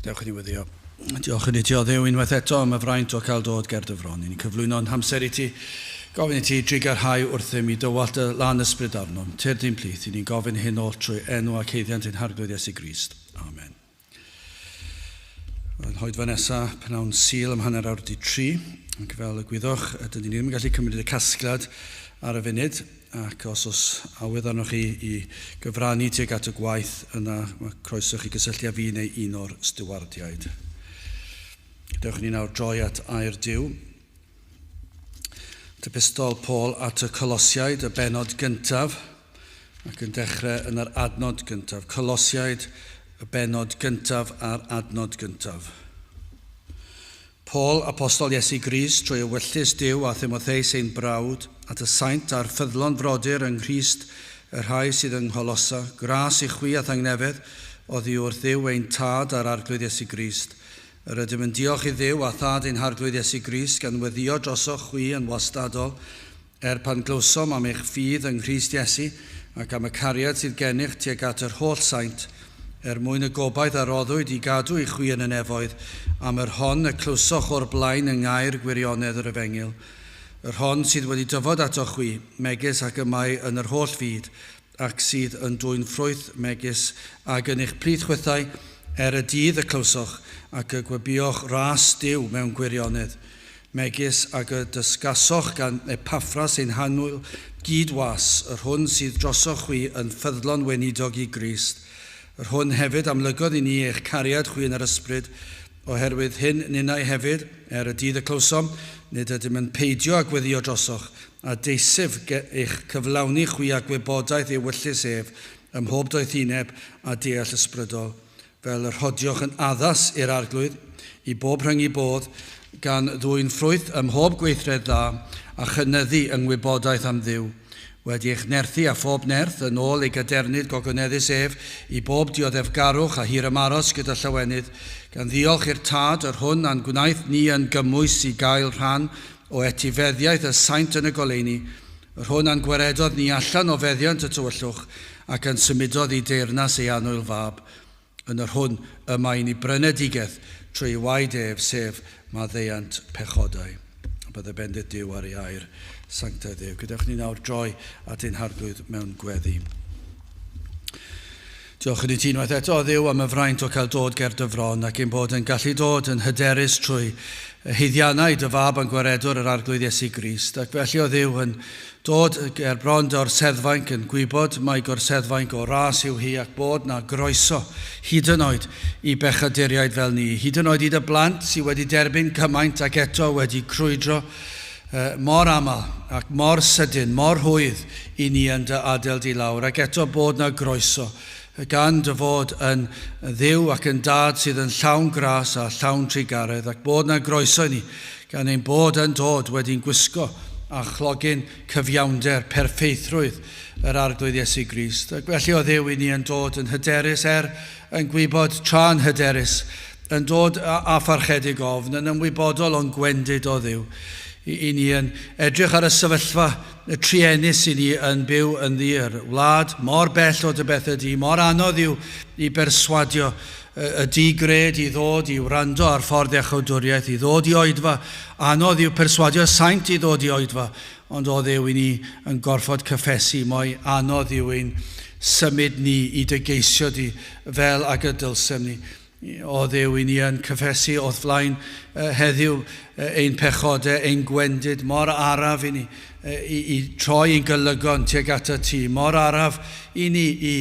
Dewch i ni weddio. Diolch i ti o Dduw unwaith eto am y fraint o cael dod ger dy fron. I ni'n cyflwyno'n hamser i ti. Gofyn i ti drugarhau wrthym i dywallt y lan ysbryd arnom. Tyrd i'n plith. I ni'n gofyn hyn oll trwy enw ac haeddiant ein Harglwydd Iesu Grist. Amen. Yn hoedfa nesaf, pnawn Sul am 3:30, ac fel y gwyddoch, dyn ni ddim yn gallu cymryd y casgliad ar y funud, Ac os oes awydd arnoch chi i gyfrannu tuag at y gwaith, yna mae croeso chi gysylltu â fi neu un o'r stiwardiaid. Dewch i ni nawr droi at air Duw. At epistol Paul at y Colosiaid, y bennod gyntaf, ac yn dechrau yn yr adnod gyntaf. Colosiaid, y bennod gyntaf a'r adnod gyntaf. Paul, apostol Iesu Grist, trwy ewyllys Duw a Thimotheus ein brawd, at y saint a'r ffyddlon frodyr yng Nghrist, y rhai sydd yng Ngholossa, gras i chwi a thangnefedd oddi wrth Dduw ein Tad a'r Arglwydd Iesu Grist. Yr ydym yn diolch i Dduw a Thad ein Harglwydd Iesu Grist gan weddïo drosoch chwi yn wastadol, er pan glywsom am eich ffydd yng Nghrist Iesu ac am y cariad sydd gennych tuag at yr holl saint, er mwyn y gobaith a roddwyd i gadw i chwi yn y nefoedd, am yr hon y clywsoch o'r blaen yng ngair gwirionedd yr efengyl, yr hon sydd wedi dyfod atoch chwi, megis ac y mae yn yr holl fyd, ac sydd yn dwyn ffrwyth megis ag yn eich plith chwithau, er y dydd y clywsoch, ac y gwybioch ras Duw mewn gwirionedd, megis ag y dysgasoch gan Epaffras ein hannwyl gyd-was, yr hwn sydd drosoch chwi yn ffyddlon weinidog i Grist, yr hwn hefyd amlygodd i ni eich cariad chwi yn yr Ysbryd, Oherwydd hyn ninnau hefyd, er y dydd y clywsom, nid ydym yn peidio â gweddïo drosoch, a deisyf eich cyflawni chwi â gwybodaeth ewyllys ef, ym mhob doethineb a deall ysbrydol, fel y rhodioch yn addas i'r Arglwydd, i bob rhyngu bodd, gan ddwyn ffrwyth ym mhob gweithred dda, a chynyddu yng ngwybodaeth am Dduw. Wedi eich nerthu â phob nerth, yn ôl ei gadernid gogoneddus ef, i bob dioddefgarwch a hir-ymaros gyda llawenydd, gan ddiolch i'r Tad, yr hwn a'n gwnaeth ni yn gymwys i gael rhan o etifeddiaeth y saint yn y goleuni, yr hwn a'n gwaredodd ni allan o feddiant y tywyllwch, ac a'n symudodd i deyrnas ei annwyl Fab, yn yr hwn y mae i ni brynedigaeth trwy ei waed ef, sef maddeuant pechodau. A bydde bendith Duw ar ei air sanctaidd ef. Gadewch ni nawr droi at ein Harglwydd mewn gweddi. Diolch i ti unwaith eto, o Dduw, am y fraint o cael dod ger dy fron ac ein bod yn gallu dod yn hyderus trwy haeddiannau dy fab a'n gwaredwr yr Arglwydd Iesu Grist. Ac felly, o Dduw, yn Dod ger bron dy orseddfainc yn gwybod mai gorseddfainc o ras yw hi ac bod 'na groeso, hyd yn oed i bechaduriaid fel ni, hyd yn oed i dy blant sy wedi derbyn cymaint ac eto wedi crwydro mor aml ac mor sydyn, mor rhwydd i ni yn dy adael di lawr ac eto bod 'na groeso gan dy fod yn Dduw ac yn Dad sydd yn llawn gras a llawn trugaredd, ac bod 'na groeso i ni, gan ein bod yn dod wedi'n gwisgo â chlogyn cyfiawnder perffeithrwydd yr Arglwydd Iesu Grist. Ac felly, o Dduw, i ni yn dod yn hyderus, er yn gwybod tra'n hyderus, yn dod â pharchedig ofn, yn ymwybodol o'n gwendid, o Dduw, i ni yn edrych ar y sefyllfa y truenus i ni yn byw ynddi, yr wlad mor bell o dy bethau di, mor anodd yw i berswadio y di-gred i ddod i wrando ar ffordd iachawdwriaeth, i ddod i oedfa. Anodd yw perswadio saint i ddod i oedfa, ond o Dduw i ni yn gorfod cyffesu mwy anodd yw ein symud ni i dy geisio di fel ag y dylsem ni. O Dduw, i ni yn cyffesu o'th flaen heddiw ein pechodau, ein gwendid, mor araf i ni i, i troi ein golygon tuag atat ti, mor araf i ni i,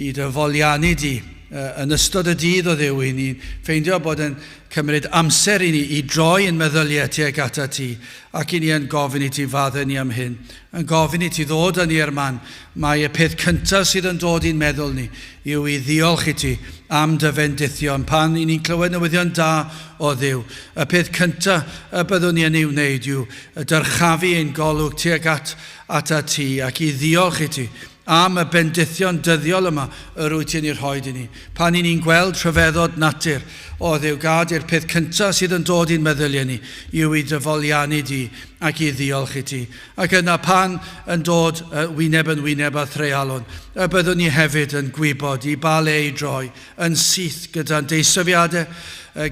i dy foliannu di yn ystod y dydd o Dduw, i ni'n ffeindio bod yn cymryd amser i ni i droi ein meddyliau tuag atat ti, ac i ni yn gofyn i ti faddau ni am hyn, yn gofyn i ti ddod â ni i'r man mai y peth cyntaf sydd yn dod i'n meddwl ni yw i ddiolch i ti am dy fendithion. Pan i ni'n clywed newyddion da o Dduw, y peth cyntaf y byddwn ni yn ei wneud yw dyrchafu ein golwg tuag at atat ti ac i ddiolch i ti. am y bendithion dyddiol yma yr wyt ti'n ei rhoi i ni. Pan i ni'n gweld rhyfeddod natur, o Dduw, gad i'r peth cyntaf sydd yn dod i'n meddyliau ni yw i dy foliannu di ac i ddiolch i ti. Ac yna pan yn dod wyneb yn wyneb â threialon, y byddwn ni hefyd yn gwybod i ba le i droi yn syth gyda'n deisyfiadau,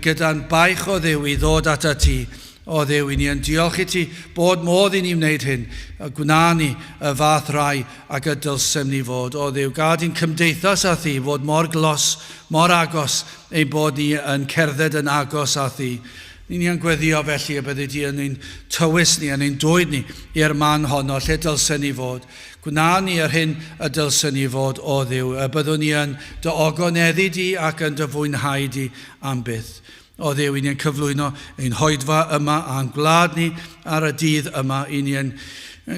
gyda'n baich o Dduw i ddod atat ti. O Dduw, i ni yn diolch i ti bod modd i ni wneud hyn, a gwna ni y fath rai ag y dylsem ni fod. O Dduw, gad i'n cymdeithas â thi fod mor glos, mor agos, ein bod ni yn cerdded yn agos â thi. Ni yn gweddio felly y byddi di yn ein tywys ni, yn ein dwyd ni i'r man honno lle dylsen ni fod. Gwna ni yr hyn y dylsen ni fod, o Dduw, y byddwn ni yn dy ogoneddu di ac yn dy fwynhau di am byth. O Dduw, i ni yn cyflwyno ein hoedfa yma a'n gwlad ni ar y dydd yma. I ni yn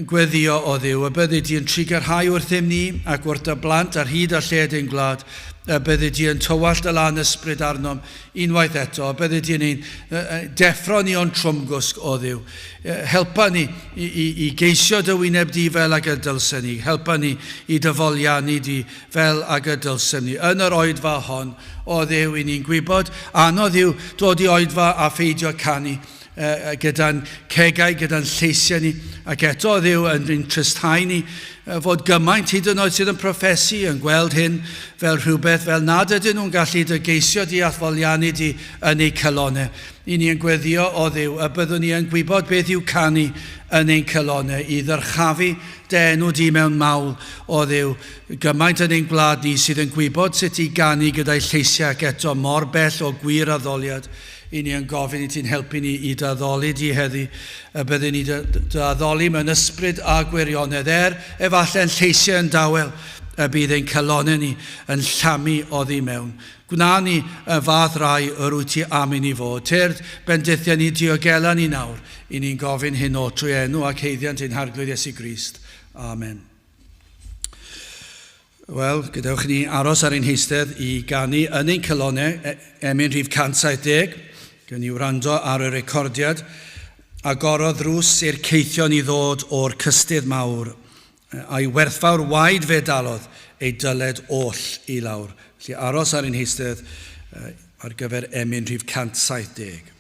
gweddio, o Dduw, y byddi di yn trugarhau wrthym ni ac wrth dy blant ar hyd a lled ein gwlad, y byddi di yn tywallt y lân ysbryd arnom unwaith eto, y byddi di yn ein deffro ni o'n trwmgwsg, o Dduw. Helpa ni i geisio dy wyneb di fel ag y dylsen ni. Helpa ni i dy foliannu di fel ag y dylsem ni. Yn yr oedfa hon, o Dduw, i ni'n gwybod, anodd yw dod i oedfa a pheidio canu gyda'n cegau, gyda'n lleisiau ni, ac eto, o Dduw, yn ein tristhau ni, fod gymaint hyd yn oed sydd yn proffesu yn gweld hyn fel rhywbeth fel nad ydyn nhw'n gallu dy geisio di a'th foliannu di yn eu calonnau. I ni yn gweddio, o Dduw, y byddwn ni yn gwybod beth yw canu yn ein calonnau, i ddyrchafu dy enw di mewn mawl, o Dduw, gymaint yn ein gwlad ni sydd yn gwybod sut i ganu gyda'i lleisiau ac eto mor bell o gwir addoliad. I ni yn gofyn i ti'n helpu ni i dy addoli di heddi, y byddwn ni dy, dy addoli mewn ysbryd a gwirionedd, er efallai yn lleisiau yn dawel, y bydd ein calonnau ni yn llamu oddi mewn. Gwna ni y fath rai yr wyt ti am i ni fod. Tyrd, bendithia ni, diogela ni nawr. I ni'n gofyn hyn o trwy enw ac haeddiant ein Harglwydd Iesu Grist. Amen. Wel, gadewch i ni aros ar ein heistedd i ganu yn ein calonnau, emyn rhif 170. Gawn ni wrando ar y recordiad. Agorodd ddrws i'r caethion i ddod o'r cystudd mawr, a'i werthfawr waed fe dalodd ei dyled oll i lawr. Felly aros ar ein heistedd ar gyfer emyn rhif 170.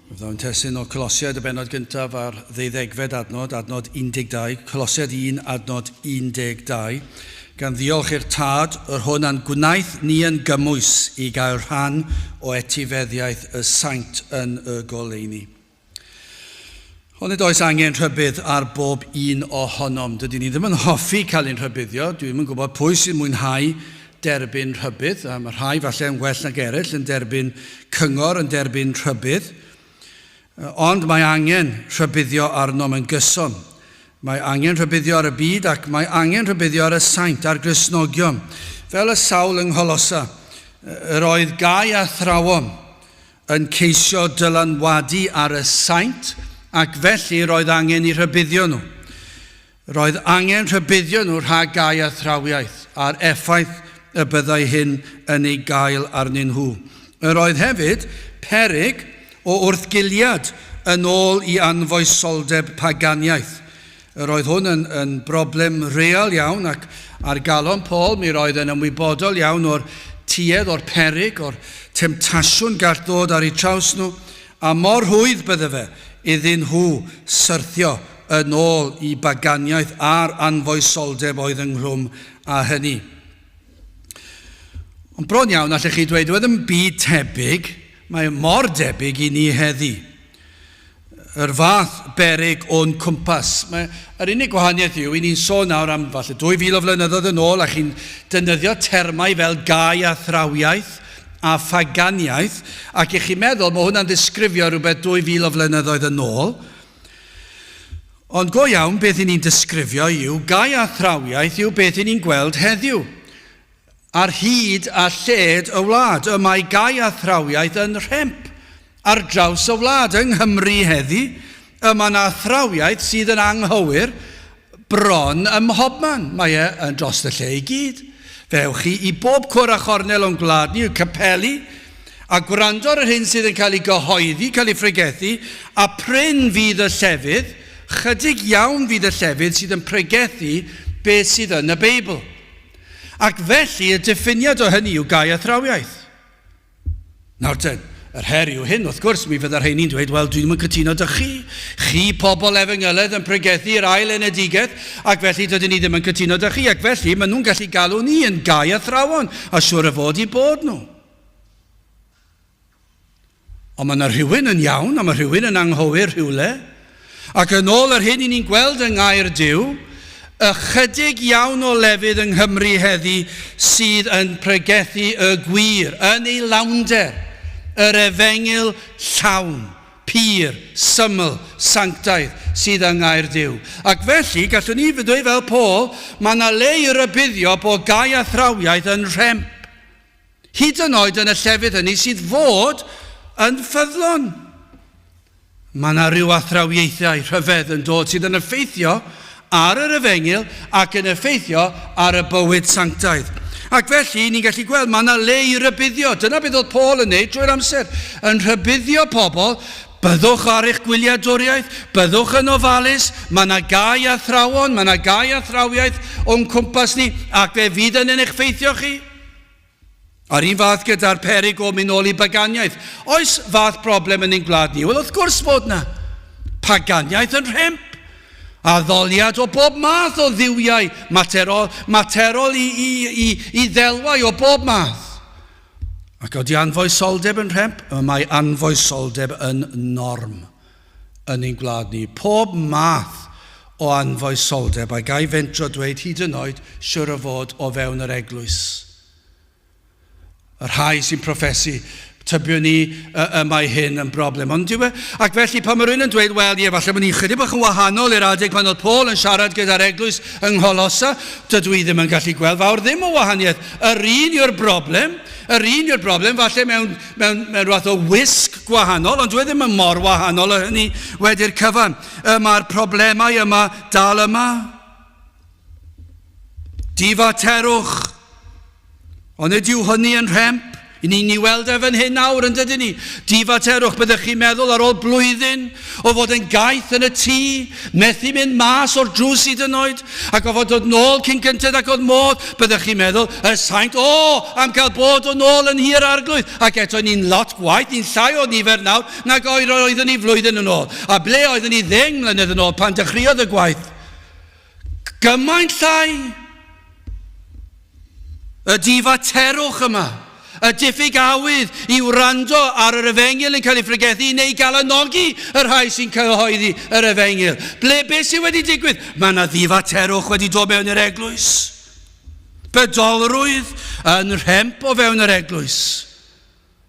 Byddwn testun o Colosiaid y bennod gyntaf ar ddeuddegfed adnod, adnod 12, Colosiaid 1, adnod 12, gan ddiolch i'r Tad, yr hwn a'n gwnaeth ni yn gymwys i gael rhan o etifeddiaeth y saint yn y goleuni. Onid oes angen rhybudd ar bob un ohonom? Dydyn ni ddim yn hoffi cael ein rhybuddio. Dwi ddim yn gwybod pwy sy'n mwynhau derbyn rhybudd. A mae rhai falle yn well nag eraill yn derbyn cyngor, yn derbyn rhybudd. Ond mae angen rhybuddio arnom yn gyson. Mae angen rhybuddio ar y byd ac mae angen rhybuddio ar y saint, ar Gristnogion. Fel y sawl yng Ngholosa, yr oedd gau athrawon yn ceisio dylanwadu ar y saint ac felly roedd angen i rhybuddio nhw. Roedd angen rhybuddio nhw rhag gau athrawiaeth a'r effaith y byddai hyn yn ei gael arnyn nhw. Yr oedd hefyd peryg o wrthgiliad yn ôl i anfoesoldeb paganiaeth. Yr oedd hwn yn, yn broblem real iawn ac ar galon Paul mi roedd yn ymwybodol iawn o'r tuedd, o'r peryg, o'r temtasiwn gall ddod ar eu traws nhw, a mor rhwydd bydde fe iddyn nhw syrthio yn ôl i baganiaeth a'r anfoesoldeb oedd ynghlwm â hynny. Ond bron iawn allech chi dweud, oedd yn byd tebyg, mae mor debyg i ni heddi. Yr fath beryg o'n cwmpas. Mae, yr unig gwahaniaeth yw, i ni'n sôn nawr am falle 2,000 o flynyddoedd yn ôl, a chi'n defnyddio termau fel gau athrawiaeth a phaganiaeth, ac i chi'n meddwl, mae hwnna'n disgrifio rhywbeth 2,000 o flynyddoedd yn ôl, Ond go iawn, beth i ni'n disgrifio yw gau athrawiaeth yw beth i ni'n gweld heddiw. Ar hyd a lled y wlad, y mae gau athrawiaeth yn rhemp ar draws y wlad. Yng Nghymru heddi, y mae yna athrawiaeth sydd yn anghywir bron ym mhobman. Mae e yn dros y lle i gyd. Fe ewch chi i bob cwr a chornel o'n gwlad ni, y capeli, a gwrando ar yr hyn sydd yn cael ei gyhoeddi, cael ei phregethu, a prin fydd y llefydd, chydig iawn fydd y llefydd sydd yn pregethu beth sydd yn y Beibl. Ac felly y diffiniad o hynny yw gau athrawiaeth. Nawr ten, yr her yw hyn, wrth gwrs, mi fydda'r rheini'n dweud, wel, dwi ddim yn cytuno dy chi. Chi pobl efengyledd yn pregethu yr ail enedigaeth, ac felly dydyn ni ddim yn cytuno dy chi, ac felly maen nhw'n gallu galw ni yn gau athrawon, a siŵr y fod i bod nhw. Ond mae yna rhywun yn iawn a mae rhywun yn anghywir rhywle. Ac yn ôl yr hyn i ni'n gweld yng Ngair Duw, ychydig iawn o lefydd yng Nghymru heddi sydd yn pregethu y gwir yn ei lawnder, yr efengyl llawn, pur, syml, sanctaidd sydd yng Ngair Duw. Ac felly, gallwn ni ddweud fel Paul, mae yna le i rybuddio bod gau athrawiaeth yn rhemp. Hyd yn oed yn y llefydd hynny sydd fod yn ffyddlon. Mae yna ryw athrawiaethau rhyfedd yn dod sydd yn effeithio ar yr efengyl ac yn effeithio ar y bywyd sanctaidd. Ac felly, ni'n gallu gweld, mae yna le i rybuddio. Dyna beth oedd Paul yn neud drwy'r amser, yn rhybuddio pobl, byddwch ar eich gwyliadwriaeth, byddwch yn ofalus, mae yna gau athrawon, mae yna gau athrawiaeth o'n cwmpas ni, ac fe fydd yn eich ffeithio chi. A'r un fath gyda'r peryg o mynd nôl i baganiaeth. Oes fath broblem yn ein gwlad ni? Wel, wrth gwrs fod na. Paganiaeth yn rhemp. Addoliad o bob math o dduwiau materol, materol i, i, i, i ddelwau o bob math. Ac oeddi anfoesoldeb yn rhemp? Y mae anfoesoldeb yn norm yn ein gwlad ni. Pob math o anfoesoldeb, a ga i fentro dweud hyd yn oed siwr o fod o fewn yr eglwys. Y rhai sy'n proffesu, tybiwn ni y, y mae hyn yn broblem. Ond dyw e, ac felly pan mae rhywun yn dweud, wel, ie, falle bod ni'n chydig bach yn wahanol i'r adeg pan oedd Paul yn siarad gyda'r eglwys yng Ngholosa, dydw i ddim yn gallu gweld fawr ddim o wahaniaeth. Yr un yw'r broblem, yr un yw'r broblem, falle mewn mewn, mewn rhywbeth o wisg gwahanol, ond dwi e ddim yn mor wahanol o hynny wedi'r cyfan. Y mae'r problemau yma dal yma. Difaterwch. Ond nid yw hynny yn rhemp. I ni'n ni weld e fan hyn nawr yn dydyn ni. Difaterwch, byddech chi'n meddwl ar ôl blwyddyn o fod yn gaeth yn y tŷ, methu mynd mas o'r drws hyd yn oed, ac o fod dod nôl cyn gynted ac oedd modd, byddech chi'n meddwl, y saint, o, am gael bod o nôl yn nhŷ'r Arglwydd. Ac eto ni'n lot gwaeth, ni'n llai o nifer nawr nag oeddwn ni flwyddyn yn ôl. A ble oeddwn ni ddeng mlynedd yn ôl pan dechreuodd y gwaith? Gymaint llai! Y difaterwch yma, y diffyg awydd i wrando ar yr efengyl yn cael ei phregethu neu i galanogi y rhai sy'n cyhoeddi yr efengyl. Ble, beth sydd wedi digwydd? Mae yna ddifaterwch wedi dod mewn i'r eglwys. Bydolrwydd yn rhemp o fewn yr eglwys.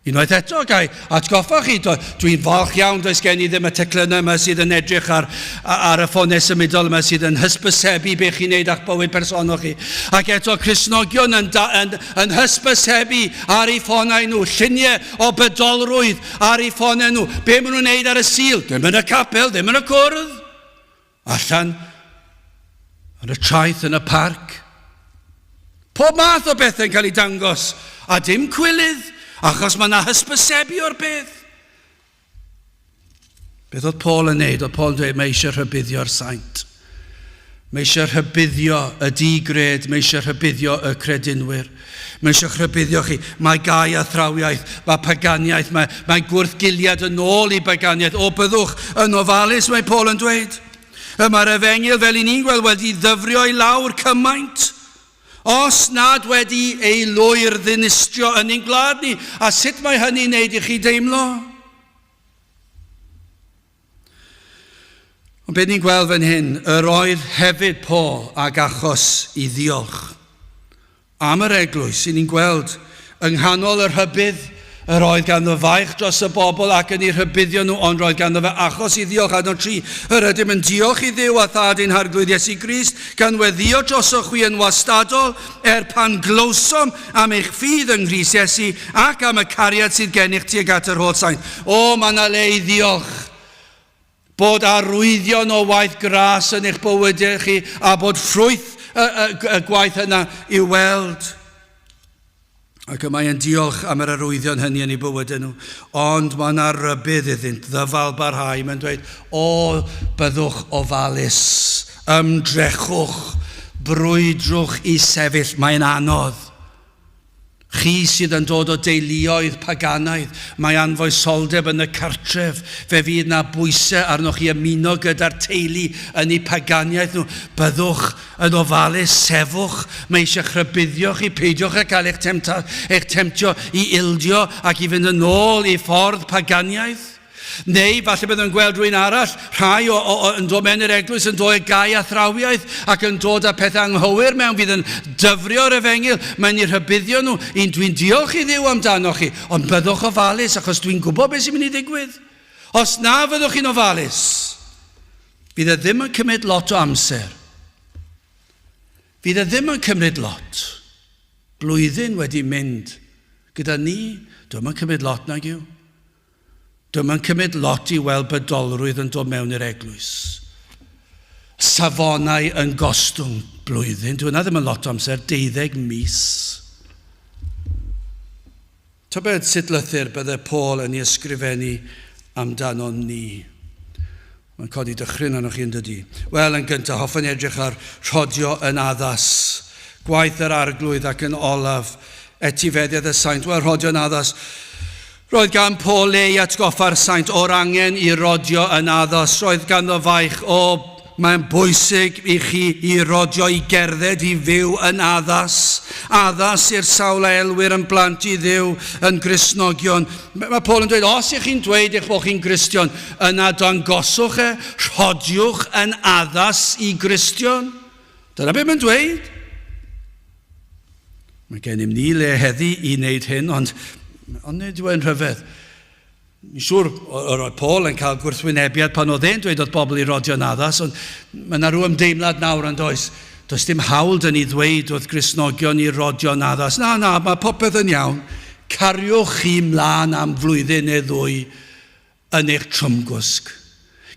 Unwaith eto, ga i atgoffa chi, dwi'n falch iawn does gen i ddim y teclynnau yma sydd yn edrych ar, ar y ffonau symudol yma sydd yn hysbysebu beth chi'n neud â'ch bywyd personol chi. Ac eto, Cristnogion yn, da, yn, yn hysbysebu ar eu ffonau nhw, lluniau o bydolrwydd ar eu ffonau nhw. Be maen nhw'n neud ar y Sul? Ddim yn y capel, ddim yn y cwrdd. Allan yn y traeth, yn y parc. Pob math o bethau'n cael ei dangos, a dim cwilydd, achos mae yna hysbysebu o'r peth. Beth oedd Paul yn neud? Oedd Paul yn dweud, mae eisiau rhybuddio'r saint. Mae eisiau rhybuddio y di-gred, mae eisiau rhybuddio y credinwyr. Mae eisiau rhybuddio chi. Mae gau athrawiaeth, mae paganiaeth, mae, mae gwrthgiliad yn ôl i baganiaeth. O, byddwch yn ofalus, mae Paul yn dweud. Y mae'r efengyl, fel i ni'n gweld, wedi ddyfrio i lawr cymaint. Os nad wedi ei lwyr ddinistrio yn ein gwlad ni, a sut mae hynny'n neud i chi deimlo? Ond beth ni'n gweld fan hyn, yr oedd hefyd Paul ag achos i ddiolch am yr eglwys. I ni'n gweld yng nghanol y rhybudd, yr oedd ganddo faich dros y bobl ac yn eu rhybuddio nhw, ond roedd ganddo fe achos i ddiolch. Adnod 3, yr ydym yn diolch i Dduw a Thad ein Harglwydd Iesu Grist, gan weddïo drosoch chwi yn wastadol, er pan glywsom am eich ffydd yng Nghrist Iesu ac am y cariad sydd gennych tuag at yr holl saint. O, mae yna le i ddiolch bod arwyddion o waith gras yn eich bywydau chi a bod ffrwyth y, y, y gwaith yna i'w weld. Ac y mae'n diolch am yr arwyddion hynny yn eu bywydau nhw. Ond mae yna rybudd iddynt, ddyfal barhau. Mae'n dweud, o, byddwch ofalus, ymdrechwch, brwydrwch i sefyll. Mae'n anodd. Chi sydd yn dod o deuluoedd paganaidd, mae anfoesoldeb yn y cartref, fe fydd 'na bwysau arnoch i ymuno gyda'r teulu yn eu paganiaeth nhw. Byddwch yn ofalus, sefwch, mae eisiau rhybuddio chi, peidiwch â cael eich, temta, eich temtio i ildio ac i fynd yn ôl i ffordd paganiaeth. Neu falle byddwn yn gweld rhywun arall, rhai o, o, o, yn dod mewn i'r eglwys yn dod gau athrawiaeth ac yn dod â pethau anghywir mewn fydd yn dyfrio'r efengyl. Mae'n eu rhybuddio nhw. Un, dwi'n diolch i Dduw amdanoch chi, ond byddwch ofalus achos dwi'n gwybod beth sy'n mynd i ddigwydd. Os na fyddwch chi'n ofalus, fydd e ddim yn cymryd lot o amser. Fydd e ddim yn cymryd lot. Blwyddyn wedi mynd gyda ni, dwi'n yn cymryd lot nag yw. Dyma'n cymryd lot i weld bydolrwydd yn dod mewn i'r eglwys. Safonau yn gostwng blwyddyn, dyw hwnna ddim yn lot o amser, deuddeg mis. Tybed sut lythyr bydde Paul yn ei ysgrifennu amdanon ni? Mae'n codi dychryn arnoch chi yn dydy? Wel, yn gyntaf, hoffwn edrych ar rhodio yn addas. Gwaith yr Arglwydd ac yn olaf, etifeddiaeth y saint. Wel, rhodio yn addas. Roedd gan Paul le i atgoffa'r saint o'r angen i rodio yn addas. Roedd ganddo faich o Mae'n bwysig i chi i rodio, i gerdded, i fyw yn addas. Addas i'r sawl a elwir yn blant i Dduw, yn Gristnogion. Mae Paul yn dweud, os ych chi'n dweud eich bod chi'n Gristion, yna dangoswch e, rhodiwch yn addas i Gristion. Dyna beth mae'n dweud. Mae gennym ni le heddi i wneud hyn, ond, ond nid yw e'n rhyfedd. Ni'n siŵr yr oedd Paul yn cael gwrthwynebiad pan oedd e'n dweud oedd bobl i rodio'n addas, ond mae yna rhyw ymdeimlad nawr yn does. Does dim hawl dyn ni ddweud wrth Gristnogion i rodio'n addas. Na, na, mae popeth yn iawn. Cariwch chi mlaen am flwyddyn neu ddwy yn eich trwmgwsg.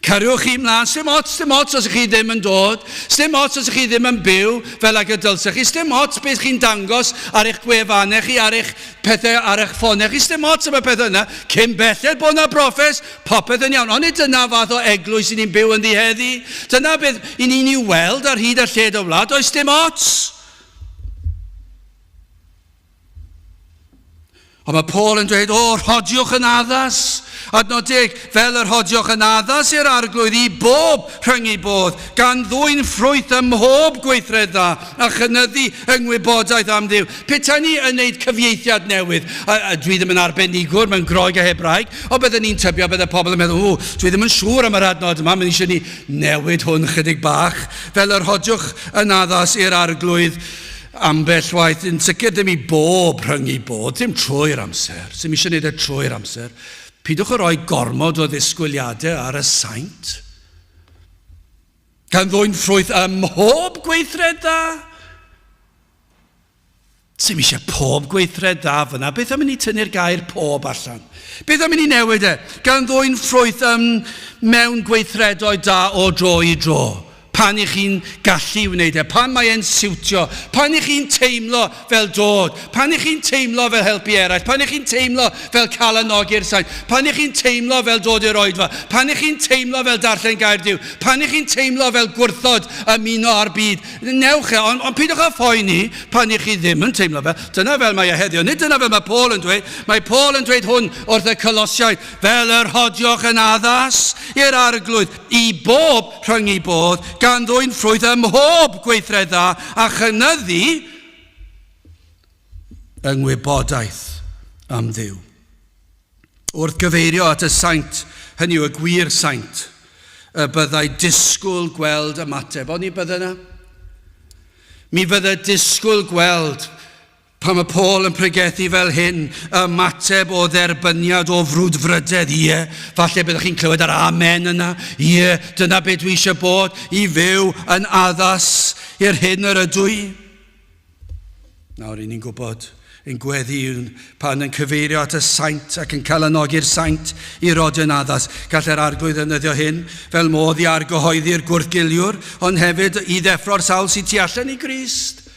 Cariwch chi mlaen, sdim ots, sdim ots os ych chi ddim yn dod, sdim ots os ych chi ddim yn byw fel ag y dylsech chi, sdim ots beth chi'n dangos ar eich gwefannau chi, ar eich pethau, ar eich ffonau chi, sdim ots am y pethau yna, cyn belled bod yna broffes, popeth yn iawn. Ond nid dyna fath o eglwys i ni'n byw ynddi heddi. Dyna beth i ni'n ei weld ar hyd a lled y wlad, does dim ots. Ond mae Paul yn dweud, o, rhodiwch yn addas. Adnod deg, fel y rhodiwch yn addas i'r arglwydd i bob rhyngu bodd, gan ddwyn ffrwyth ym mhob gweithred dda a chynyddu yng ngwybodaeth am Dduw. Petai ni yn neud cyfieithiad newydd, a, a dwi ddim yn arbenigwr mewn Groeg a Hebraeg, ond bydden ni'n tybio bydde pobl yn meddwl, o, dwi ddim yn siŵr am yr adnod yma, mae'n eisiau ni newid hwn chydig bach, fel y rhodiwch yn addas i'r arglwydd Ambell waith, yn sicr ddim i bob rhyngu bod, ddim trwy'r amser, sy'm eisiau gwneud e trwy'r amser. Pidwch â rhoi gormod o ddisgwyliadau ar y saint. Gan ddwyn ffrwyth ym mhob gweithred dda. Sy'm eisiau pob gweithred dda fyna. Beth am i ni tynnu'r gair pob allan? Beth am i ni newid e? Gan ddwyn ffrwyth ym mewn gweithredoedd da o dro i dro. Pan y'ch chi'n gallu wneud e, pan mae e'n siwtio, pan y'ch chi'n teimlo fel dod, pan y'ch chi'n teimlo fel helpu eraill, pan y'ch chi'n teimlo fel calanogi'r saint, pan y'ch chi'n teimlo fel dod i'r oedfa, pan y'ch chi'n teimlo fel darllen gair Duw, pan y'ch chi'n teimlo fel gwrthod ymuno â'r byd, newch e, ond, ond peidiwch â phoeni pan y'ch chi ddim yn teimlo fel. Dyna fel mae e heddiw. Nid dyna fel mae Paul yn dweud. Mae Paul yn dweud hwn wrth y Colosiaid, fel yr hodiwch yn addas i'r arglwydd, i bob rhyng ei bodd, gan ddwyn ffrwyth ym mhob gweithred dda a chynyddu yng ngwybodaeth am Dduw. Wrth gyfeirio at y saint, hynny yw y gwir saint, y byddai disgwyl gweld ymateb. Oni bydde yna? Mi fydde disgwyl gweld Pan mae Paul yn pregethu fel hyn, ymateb o dderbyniad o frwdfrydedd, ie, falle byddwch chi'n clywed yr amen yna, ie, dyna beth dwi eisiau bod, i fyw yn addas i'r hyn yr ydw i. Nawr, i ni'n gwybod, ein gweddi yw pan yn cyfeirio at y saint ac yn calanogi'r saint i rodio'n addas. Gall yr arglwydd ddefnyddio hyn fel modd i argyhoeddi'r gwrthgiliwr, ond hefyd i ddeffro'r sawl sy'n tu allan i Grist.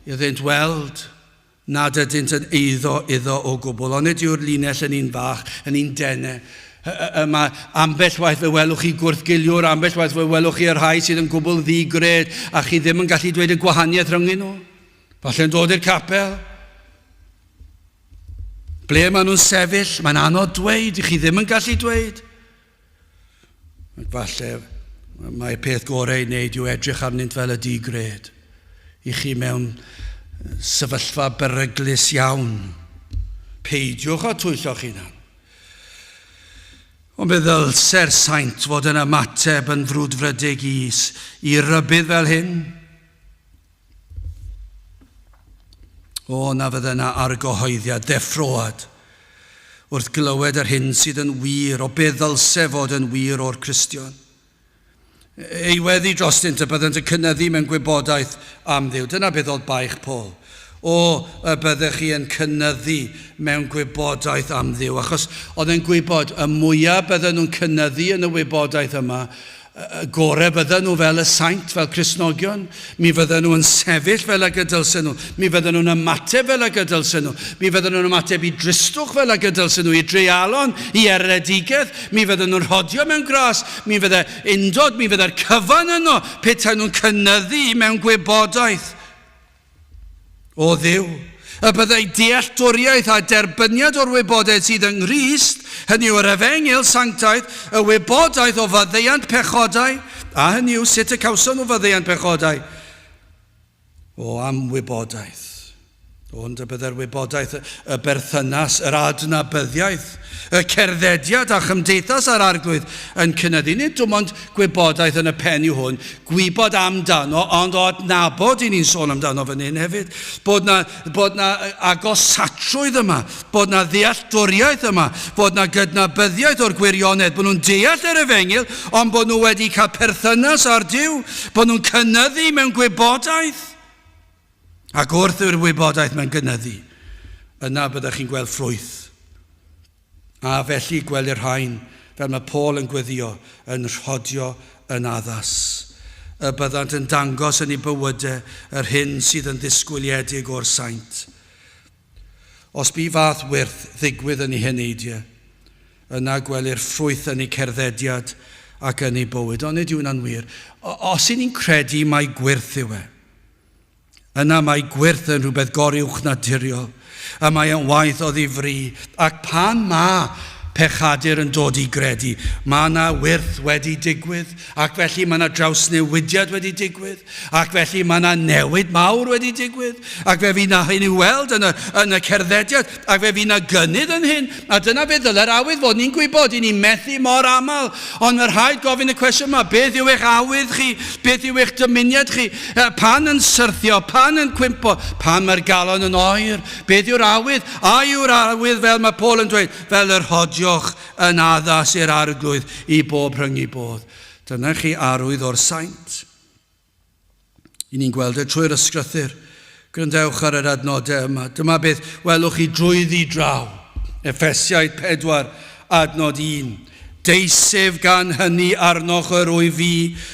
Iddynt weld nad ydynt yn eiddo iddo o gwbl. Onid yw'r linell yn un fach, yn un dene? Mae ambell waith fe welwch chi gwrthgiliwr, ambell waith fe welwch chi y rhai sydd yn gwbl ddi-gred a chi ddim yn gallu dweud y gwahaniaeth rhyngyn nhw. Falle'n dod i'r capel. Ble maen nhw'n sefyll, mae'n anodd dweud, i chi ddim yn gallu dweud. Ac falle mae'r peth gorau i wneud yw edrych arnynt fel y di-gred. I chi mewn sefyllfa beryglus iawn. Peidiwch â twyllo'ch hunan. Ond fe ddylse'r saint fod yn ymateb yn frwdfrydig i, i rybudd fel hyn. O, na fydde yna argyhoeddiad, ddeffroad, wrth glywed yr hyn sydd yn wir, o be ddylse fod yn wir o'r Cristion. Ei weddi drostynt y byddent yn cynyddu mewn gwybodaeth am Dduw. Dyna beth oedd baich Paul. O, y byddech chi yn cynyddu mewn gwybodaeth am Dduw. Achos oedd e'n gwybod, y mwyaf bydden nhw'n cynyddu yn y wybodaeth yma, Y gore fydden nhw fel y saint, fel Cristnogion. Mi fydden nhw yn sefyll fel ag y dylsen nhw. Mi fydden nhw'n ymateb fel ag y dylsen nhw. Mi fydden nhw'n ymateb i dristwch fel ag y dylsen nhw, i dreialon, i erledigaeth. Mi fydden nhw'n rhodio mewn gras. Mi fydde undod, mi fydde'r cyfan yno petai nhw'n cynyddu mewn gwybodaeth. O Dduw, y byddai dealltwriaeth a derbyniad o'r wybodaeth sydd yng Nghrist, hynny yw yr efengyl sanctaidd, y wybodaeth o faddeuant pechodau, a hynny yw sut y cawson nhw faddeuant pechodau. O, am wybodaeth. Ond y byddai'r wybodaeth, y berthynas, yr adnabyddiaeth, y cerddediad a chymdeithas â'r Arglwydd yn cynyddu. Nid dim ond gwybodaeth yn y pen yw hwn, gwybod amdano, ond o adnabod i ni'n sôn amdano fan hyn hefyd. Bod na, bod na agosatrwydd yma, bod na ddealltwriaeth yma, bod na gydnabyddiaeth o'r gwirionedd, bod nhw'n deall yr efengyl, ond bod nhw wedi cael perthynas â'r Duw, bod nhw'n cynyddu mewn gwybodaeth. Ac wrth i'r wybodaeth mae'n gynyddu, yna byddech chi'n gweld ffrwyth. A felly gwelir rhain fel mae Paul yn gweddio, yn rhodio yn addas. Y byddant yn dangos yn eu bywydau yr hyn sydd yn ddisgwyliedig o'r saint. Os bu fath wyrth ddigwydd yn eu heneidiau, yna gwelir ffrwyth yn eu cerddediad ac yn eu bywyd. Ond nid yw hwnna'n wir. Os y'n ni'n credu mai gwyrth yw e, yna mae gwyrth yn rhywbeth goruwchnaturiol, a mae e'n waith o ddifri, ac pan mae pechadur yn dod i gredu, mae yna wyrth wedi digwydd, ac felly mae yna drawsnewidiad wedi digwydd, Ac felly mae yna newid mawr wedi digwydd, ac fe fydd na hyn i'w weld yn y, yn y cerddediad, ac fe fydd na gynnydd yn hyn. A dyna beth ddyle'r awydd fod. Ni'n gwybod, i ni methu mor aml, ond mae rhaid gofyn y cwestiwn yma, beth yw eich awydd chi? Beth yw eich dymuniad chi? Pan yn syrthio, pan yn cwympo, pan mae'r galon yn oer, beth yw'r awydd? A yw'r awydd, fel mae Paul yn dweud, fel yr hodioch yn addas i'r arglwydd i bob rhyngu bodd. Dyna chi arwydd o'r saint. I ni'n gweld e trwy'r ysgrythyr. Gwrandewch ar yr adnodau yma. Dyma beth welwch chi drwyddi draw. Effesiaid 4, adnod 1. Deisef gan hynny arnoch yr wyf fi,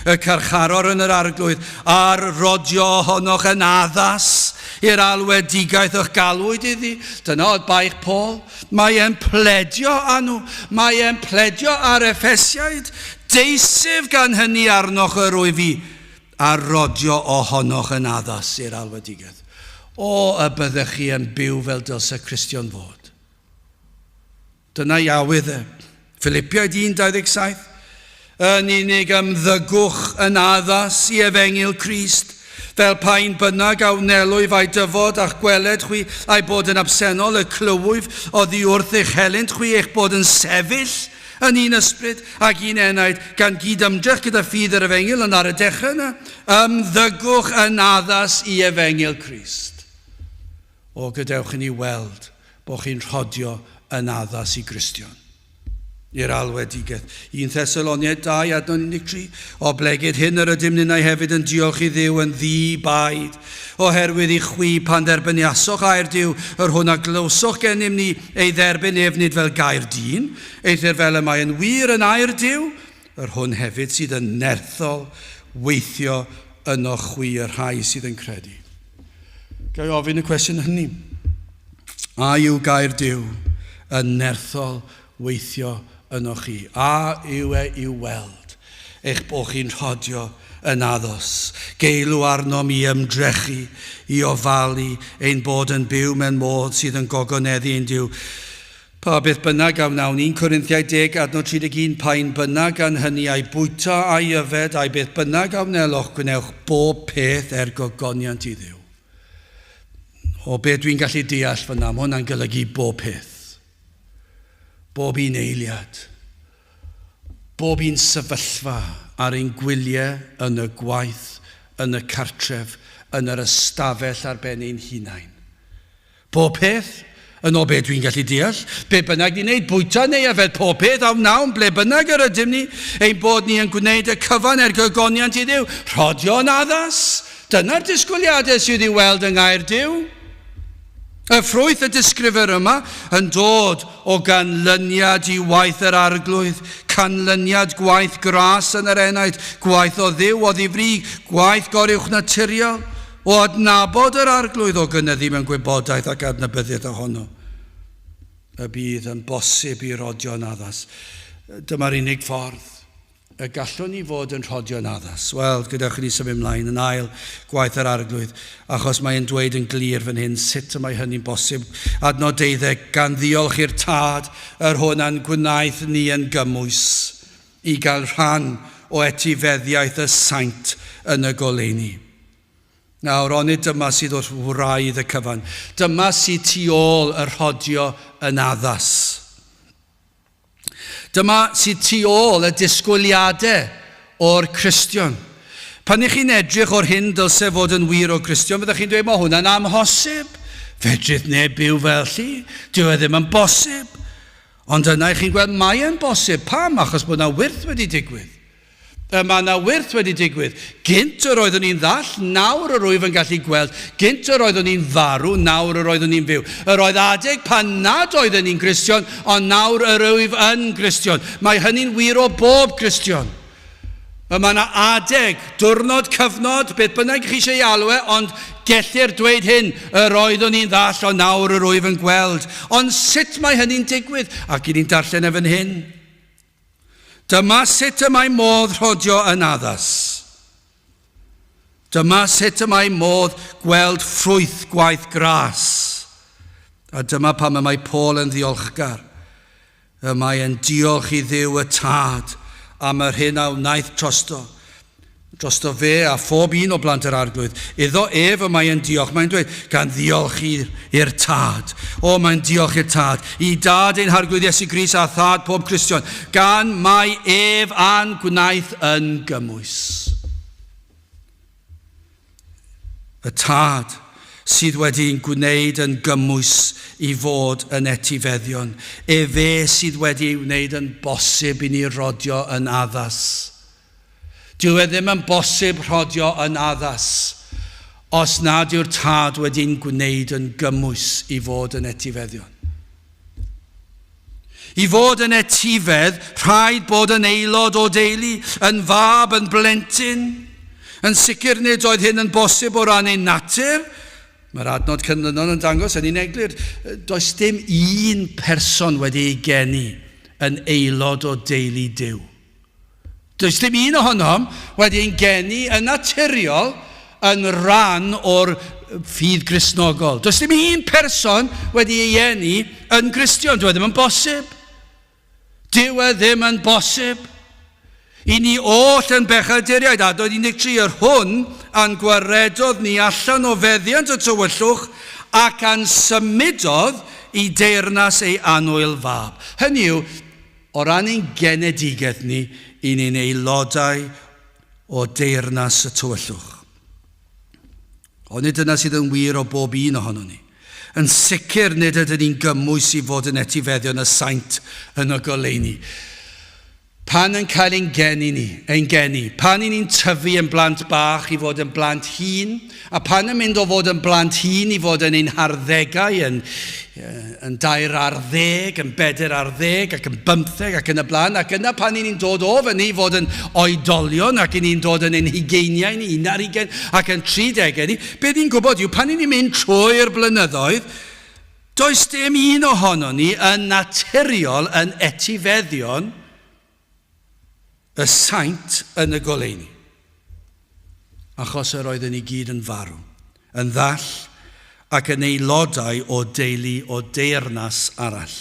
y carcharor yn yr arglwydd, a'r rodio ohonoch yn addas i'r alwedigaeth y'ch galwyd iddi. Dyna oedd baich Paul. Mae e'n pledio â nhw. Mae e'n pledio â'r Effesiaid. Deisyf gan hynny arnoch yr wyf fi, a rodio ohonoch yn addas i'r alwedigaeth. O, y byddech chi yn byw fel dylse Cristion fod. Dyna i awydd e. Philipiaid 1:27. Yn unig ymddygwch yn addas i efengyl Crist, fel pa un bynnag a wnelwyf a'i dyfod a'ch gweled chwi, a'i bod yn absennol, y clywyf oddi wrth eich helynt chwi eich bod yn sefyll Yn un ysbryd ac un enaid, gan gyd-ymdrech gyda ffydd yr Efengyl, ond ar y dechrau yna, ymddygwch yn addas i Efengyl Crist. O, gadewch i ni weld bod chi'n rhodio yn addas i Gristion. I'r alwedigaeth. 1 Thessaloniaid 2, adnod 13. Oblegid hyn yr ydym ninnau hefyd yn diolch i Dduw yn ddi-baid, oherwydd i chwi pan dderbyniasoch air Duw, yr hwn a glywsoch gennym ni, ei dderbyn ef nid fel gair dyn, eithr fel y mae yn wir yn air Duw, yr hwn hefyd sydd yn nerthol weithio ynoch chwi y rhai sydd yn credu. Ga i ofyn y cwestiwn hynny? A yw gair Duw yn nerthol weithio ynoch chi? A yw e i'w weld eich bod chi'n rhodio yn addos? Geilw arnom i ymdrechu, i ofalu ein bod yn byw mewn modd sydd yn gogoneddu ein Duw. Pa beth bynnag a wnawn, 1 Corinthiaid 10, adnod 31, pa un bynnag gan hynny a'i bwyta a'i yfed, a'i beth bynnag a wneloch, gwnewch bob peth er gogoniant i Dduw. O be dwi'n gallu deall fyna, mae hwnna'n golygu bob peth. Bob un eiliad. Bob un sefyllfa ar ein gwyliau, yn y gwaith, yn y cartref, yn yr ystafell ar ben ein hunain. Pob peth, yn ôl be dwi'n gallu deall, be bynnag ni'n neud, bwyta neu yfed, pob peth a wnawn, ble bynnag yr ydym ni, ein bod ni yn gwneud y cyfan er gogoniant i Dduw. Rhodio'n addas, dyna'r disgwyliadau sydd i'w weld yng ngair Duw. Y ffrwyth y disgrifir yma yn dod o ganlyniad i waith yr Arglwydd, canlyniad gwaith gras yn yr enaid, gwaith o Dduw o ddifri, gwaith goruwchnaturiol, o adnabod yr Arglwydd, o gynyddu mewn gwybodaeth ac adnabyddiaeth ohono. Y bydd yn bosib i rodio'n addas. Dyma'r unig ffordd y gallwn ni fod yn rhodio'n addas? Wel, gadewch i ni symud ymlaen yn ail gwaith yr Arglwydd, achos mae e'n dweud yn glir fan hyn sut y mae hynny'n bosib. Adnod deuddeg, gan ddiolch i'r Tad, yr hwn a'n gwnaeth ni yn gymwys i gael rhan o etifeddiaeth y saint yn y goleuni. Nawr, onid dyma sydd wrth wraidd y cyfan? Dyma sydd tu ôl y rhodio yn addas. Dyma sydd tu ôl y disgwyliadau o'r Cristion. Pan ych chi'n edrych o'r hyn dylse fod yn wir o Gristion, byddwch chi'n dweud, mae hwnna'n amhosib. Fedrith neb byw fel lli. Dyw e ddim yn bosib. Ond yna ych chi'n gweld, mae e'n bosib. Pam? Achos bod yna wyrth wedi digwydd. Y mae yna wyrth wedi digwydd. Gynt yr oeddwn i'n ddall, nawr yr wyf yn gallu gweld. Gynt yr oeddwn i'n farw, nawr yr oeddwn i'n fyw. Yr oedd adeg pan nad oeddwn i'n Gristion, ond nawr yr wyf yn Gristion. Mae hynny'n wir o bob Cristion. Y mae yna adeg, diwrnod, cyfnod, beth bynnag chi eisiau ei alw e, ond gellir dweud hyn, yr oeddwn i'n ddall, ond nawr yr wyf yn gweld. Ond sut mae hynny'n digwydd? Ac i ni'n darllen e fan hyn. Dyma sut y mae modd rhodio yn addas. Dyma sut y mae modd gweld ffrwyth gwaith gras. A dyma pam y mae Paul yn ddiolchgar. Y mae e'n diolch i Dduw y Tad am yr hyn a wnaeth trosto. Drosto fe a phob un o blant yr Arglwydd. Iddo ef y mae e'n diolch. Mae'n dweud, gan ddiolch i'r Tad. O, mae'n diolch i'r Tad. I Dad ein Harglwydd Iesu Grist a Thad pob Cristion. Gan mai ef a'n gwnaeth yn gymwys. Y Tad sydd wedi'n gwneud yn gymwys i fod yn etifeddion. Efe sydd wedi ei wneud yn bosib i ni rodio yn addas. Dyw e ddim yn bosib rhodio yn addas os nad yw'r Tad wedi'n gwneud yn gymwys i fod yn etifeddion. I fod yn etifedd, rhaid bod yn aelod o deulu, yn fab, yn blentyn. Yn sicr nid oedd hyn yn bosib o ran ei natur. Mae'r adnod canlynol yn dangos hynny'n eglur. Does dim un person wedi ei geni yn aelod o deulu Duw. Does dim un ohonom wedi ein geni yn naturiol yn rhan o'r ffydd Gristnogol. Does dim un person wedi ei eni yn Gristion. Dyw e ddim yn bosib. Dyw e ddim yn bosib. I ni oll yn bechaduriaid, adnod 13, yr hwn a'n gwaredodd ni allan o feddiant y tywyllwch ac a'n symudodd i deyrnas ei annwyl fab. Hynny yw, O ran ein genedigaeth ni, i ni'n aelodau o deyrnas y tywyllwch. Ond nid dyna sydd yn wir o bob un ohonon ni. Yn sicr nid ydyn ni'n gymwys i fod yn etifeddion y saint yn y goleuni. Pan yn cael ein geni ni, ein geni, pan i ni'n tyfu yn blant bach i fod yn blant hŷn, a pan yn mynd o fod yn blant hŷn i fod yn ein harddegau, yn, yn dair ar ddeg, yn bedair ar ddeg, ac yn bymtheg, ac yn y blaen, ac yna pan i ni'n dod o fyny i fod yn oedolion, ac i ni'n dod yn ein hugeiniau ni, un ar hugain, ac yn tridegau ni, be ni'n gwybod yw pan i ni'n mynd trwy'r blynyddoedd, Does dim un ohonon ni yn naturiol yn etifeddion y saint yn y goleuni, achos yr oedden ni gyd yn farw, yn ddall ac yn aelodau o deulu o deyrnas arall.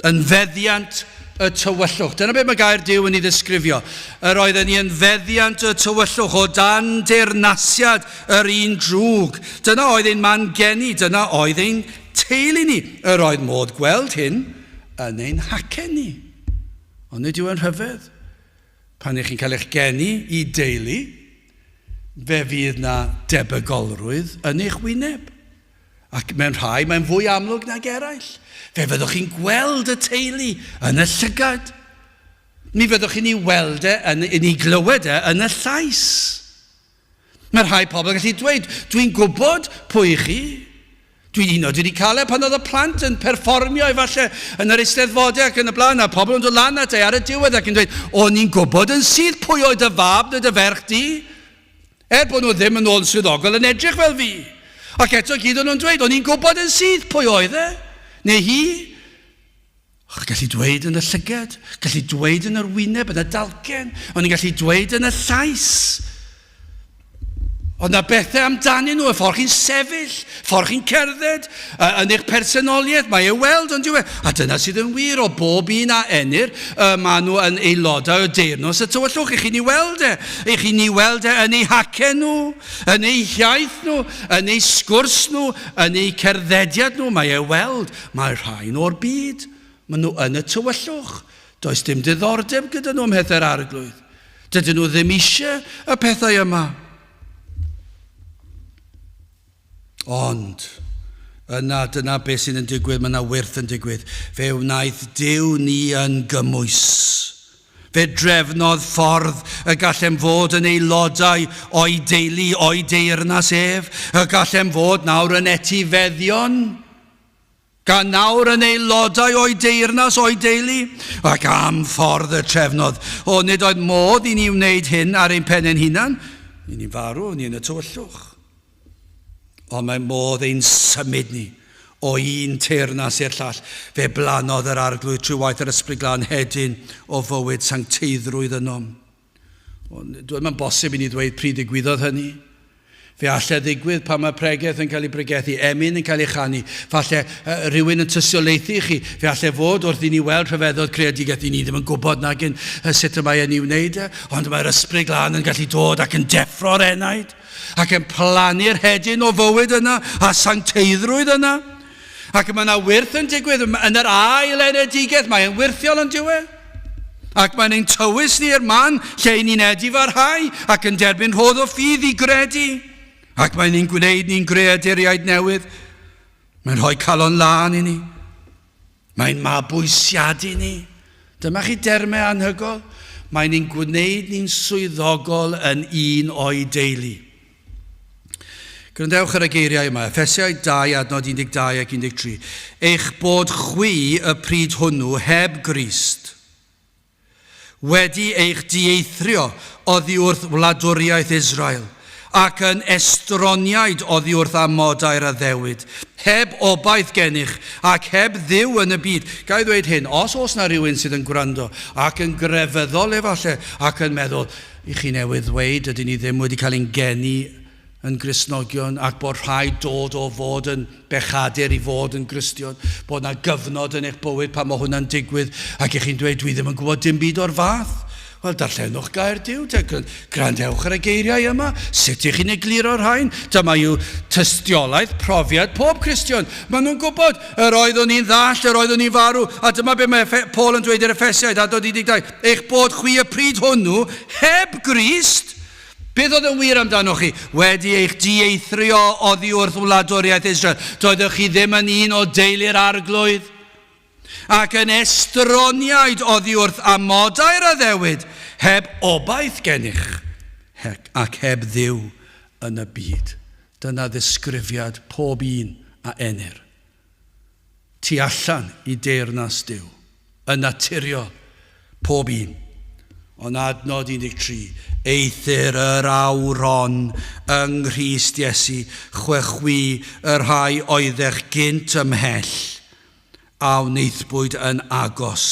Yn feddiant y tywyllwch. Dyna beth mae gair Duw yn ei ddisgrifio. Yr oedden ni yn feddiant y tywyllwch o dan deyrnasiad yr un drwg. Dyna oedd ein man geni, dyna oedd ein teulu ni. Yr oedd modd gweld hyn yn ein hacen ni. Ond nid yw yn rhyfedd. Pan ych chi'n cael eich geni i deulu, fe fydd na debygolrwydd yn eich wyneb. Ac mewn rhai mae'n fwy amlwg nag eraill. Fe fyddwch chi'n gweld y teulu yn y llygad. Mi fyddwch chi'n ei weld e, yn, yn ei glywed e yn y llais. Mae rhai pobl yn gallu dweud, dwi'n gwybod pwy chi. Dwi'n un oed wedi cael e pan oedd y plant yn perfformio efallai yn yr eisteddfodau ac yn y blaen, a pobl yn dod lan at e ar y diwedd ac yn dweud, o'n i'n gwybod yn syth pwy oedd dy fab neu dy ferch di. Er bod nhw ddim yn ôl yn swyddogol yn edrych fel fi. Ac eto gyd o'n nhw'n dweud, o'n i'n gwybod yn syth pwy oedd e, neu hi. Och, gallu dweud yn y llygad, gallu dweud yn yr wyneb, yn y dalcen, o'n i'n gallu dweud yn y llais. Oedd na bethau amdanyn nhw, y ffordd chi'n sefyll, ffordd chi'n cerdded, yn eich personoliaeth, mae e weld, ond yw e? A dyna sydd yn wir o bob un a enir, y maen nhw yn aelodau o deyrnas y tywyllwch. I chi'n ei weld e, i chi'n ei weld e yn eu hacen nhw, yn eu hiaith nhw, yn eu sgwrs nhw, yn eu cerddediad nhw, mae e weld. Mae rhain o'r byd, maen nhw yn y tywyllwch. Does dim diddordeb gyda nhw ym mhethau'r Arglwydd. Dydyn nhw ddim eisiau y pethau yma. Ond, yna, dyna beth sydd yn digwydd, mae yna wyrth yn digwydd. Fe wnaeth Duw ni yn gymwys. Fe drefnodd ffordd y gallem fod yn aelodau o'i deulu, o'i deyrnas ef, y gallem fod nawr yn etifeddion, gan nawr yn aelodau o'i deyrnas, o'i deulu, ac am ffordd y trefnodd. O, nid oedd modd i ni wneud hyn ar ein pen ein hunan. I ni'n farw, ni yn y tywyllwch. Ond mae modd ein symud ni o un teyrnas i'r llall. Fe blannodd yr Arglwydd trwy waith yr Ysbryd Glân hedyn o fywyd sancteiddrwydd ynom. Ond mae'n bosib i ni ddweud pryd ddigwyddodd hynny. Fe allai ddigwydd pan mae pregeth yn cael ei bregethu, emyn yn cael ei chanu, falle rhywun yn tystiolaethu i chi. Fe allai fod wrth i ni weld rhyfeddod creadigaeth, i ni ddim yn gwybod nag yn sut y mae e'n ei wneud e, ond mae'r Ysbryd Glân yn gallu dod ac yn deffro'r enaid. Ac yn plannu'r hedyn o fywyd yna a sancteiddrwydd yna. Ac mae yna wyrth yn digwydd yn yr ail enedigaeth, mae'n wyrthiol yn dyw e. Ac mae'n ein tywys ni i'r man lle i ni'n edifarhau ac yn derbyn rhodd o ffydd i gredu. Ac mae'n ein gwneud ni'n greaduriaid newydd. Mae'n rhoi calon lân i ni. Mae'n mabwysiadu ni. Dyma chi dermau anhygoel. Mae'n ein gwneud ni'n swyddogol yn un o'i deulu. Gwrandewch ar y geiriau yma, Effesiaid 2, adnod 12 ac 13. Eich bod chwi y pryd hwnnw heb Grist, wedi eich dieithrio oddi wrth wladwriaeth Israel, ac yn estroniaid oddi wrth amodau'r addewid, heb obaith gennych, ac heb Dduw yn y byd. Ga i ddweud hyn, os oes 'na rywun sydd yn gwrando, ac yn grefyddol efallai, ac yn meddwl, i chi newydd ddweud, dydyn ni ddim wedi cael ein geni yn Gristnogion ac bod rhaid dod o fod yn bechadur i fod yn Gristion, bod 'na gyfnod yn eich bywyd pan mae hwnna'n digwydd ac ych chi'n dweud dwi ddim yn gwybod dim byd o'r fath. Wel, darllenwch gair Duw, te, gwrandewch ar y geiriau yma, sut ych chi'n egluro'r rhain? Dyma yw tystiolaeth profiad pob Cristion. Maen nhw'n gwybod, yr oeddwn i'n ddall, yr oeddwn i'n farw, a dyma be mae Paul yn dweud i'r Effesiaid, adnod 12, eich bod chwi y pryd hwnnw heb Grist, Beth oedd yn wir amdanoch chi? Wedi eich dieithrio oddi wrth wladwriaeth Israel, doeddech chi ddim yn un o deulu'r Arglwydd, ac yn estroniaid oddi wrth amodau'r addewid, heb obaith gennych, ac heb Dduw yn y byd. Dyna ddisgrifiad pob un a enir. Tu allan i deyrnas Duw, yn naturiol, pob un. Ond adnod 13, Eithr yr awr hon yng Nghrist Iesu, chwechwi y rhai oeddech gynt ymhell, a wnaethpwyd yn agos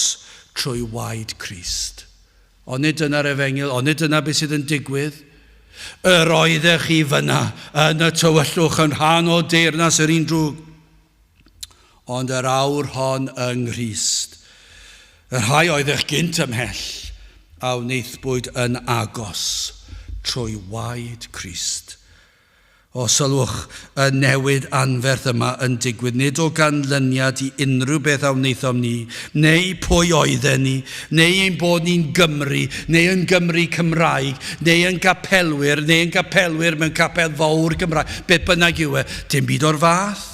trwy waed Crist. Onid dyna'r efengyl? Onid dyna beth sydd yn digwydd? Yr oeddech chi fyna yn y tywyllwch yn rhan o deyrnas yr un drwg. Ond yr awr hon yng Nghrist, y rhai oeddech gynt ymhell, a wnaethpwyd yn agos trwy waed Crist. O, sylwch, y newid anferth yma yn digwydd nid o ganlyniad i unrhyw beth a wnaethom ni, neu pwy oedden ni, neu ein bod ni'n Gymry, neu yn Gymry Cymraeg, neu yn gapelwyr, neu yn gapelwyr mewn capel fawr Gymraeg, beth bynnag yw e, dim byd o'r fath.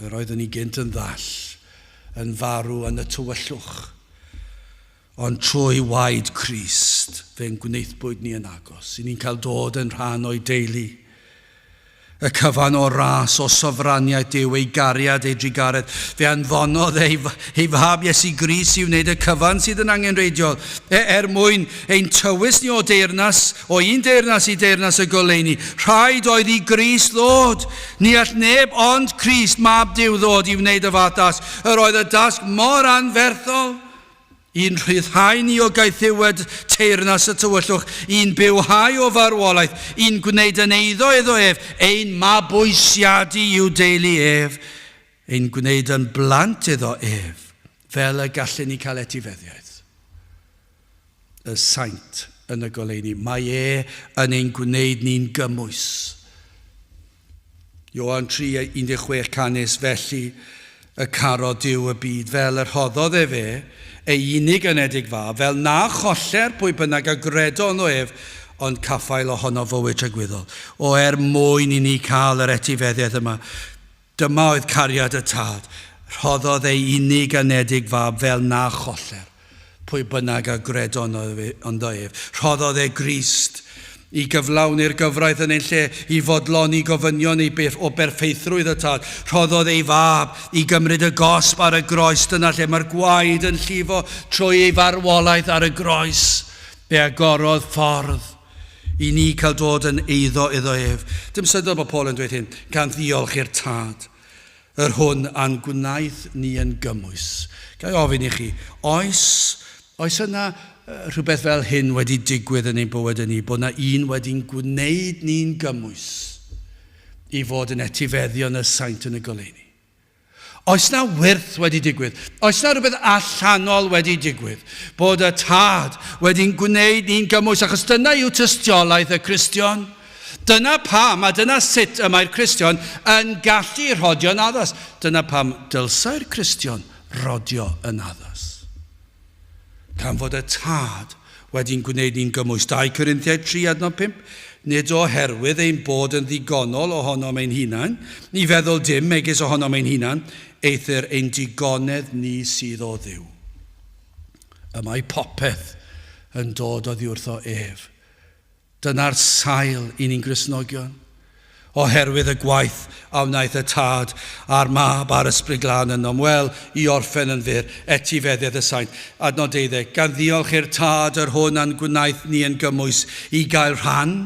Yr oeddwn ni gynt yn ddall, yn farw yn y tywyllwch. Ond trwy waed Crist, fe'n gwnaethpwyd ni yn agos, i ni'n cael dod yn rhan o'i deulu. Y cyfan o ras, o sofraniaeth Duw, ei gariad, ei drugaredd. Fe anfonodd ei, ei fab Iesu Grist i wneud y cyfan sydd yn angenrheidiol, e, er mwyn ein tywys ni o deyrnas, o un deyrnas i deyrnas y goleuni. Rhaid oedd i Grist ddod. Ni all neb ond Crist, mab Duw, ddod i wneud y fath dasg. Yr oedd y dasg mor anferthol. I'n rhyddhau ni o gaethiwed teyrnas y tywyllwch, i'n bywhau o farwolaeth, i'n gwneud yn eiddo iddo ef, ein mabwysiadu i'w deulu ef, ein gwneud yn blant iddo ef, fel y gallen ni cael etifeddiaeth. Y saint yn y goleuni. Mae e yn ein gwneud ni'n gymwys. Ioan 3, 16 Canys felly y carodd Duw y byd fel y rhoddodd ef e, ei unig anedig fab, fel na choller pwy bynnag a gredo ynddo ef, ond caffael ohono fywyd tragwyddol. O, er mwyn i ni cael yr etifeddiaeth yma, dyma oedd cariad y Tad, rhoddodd ei unig anedig fab fel na choller. Pwy bynnag a gredo ynddo ef. Rhoddodd e Grist i gyflawni'r gyfraith yn ein lle, i fodloni gofynion ei beth o berffeithrwydd y Tad. Rhoddodd ei fab i gymryd y gosb ar y groes. Dyna lle mae'r gwaed yn llifo trwy ei farwolaeth ar y groes. Fe agorodd ffordd i ni cael dod yn eiddo iddo ef. Dim syndod bod Paul yn dweud hyn, gan ddiolch i'r Tad, yr hwn a'n gwnaeth ni yn gymwys. Ga i ofyn i chi, oes, oes yna rhywbeth fel hyn wedi digwydd yn ein bywyd ni, bod yna un wedi'n gwneud ni'n gymwys i fod yn etifeddion y saint yn y goleuni? Oes na wyrth wedi digwydd? Oes na rhywbeth allanol wedi digwydd? Bod y Tad wedi'n gwneud ni'n gymwys, achos dyna yw tystiolaeth y Cristion. Dyna pam a dyna sut y mae'r Cristion yn gallu rhodio'n addas. Dyna pam dylsai'r Cristion rodio yn addas. Gan fod y Tad wedi'n gwneud ni'n gymwys. 2 Corinthiaid 3 adnod 5. Nid oherwydd ein bod yn ddigonol ohonom ein hunain, ni feddwl dim megis ohonom ein hunain, eithr ein digonedd ni sydd o Dduw. Y mae popeth yn dod oddi wrtho ef. Dyna'r sail i ni'n Gristnogion. Oherwydd y gwaith a wnaeth y Tad a'r Mab a'r Ysbryd Glân ynom. Wel, i orffen yn fyr, etifeddiaeth y saint. Adnod 12, gan ddiolch i'r Tad yr hwn a'n gwnaeth ni yn gymwys i gael rhan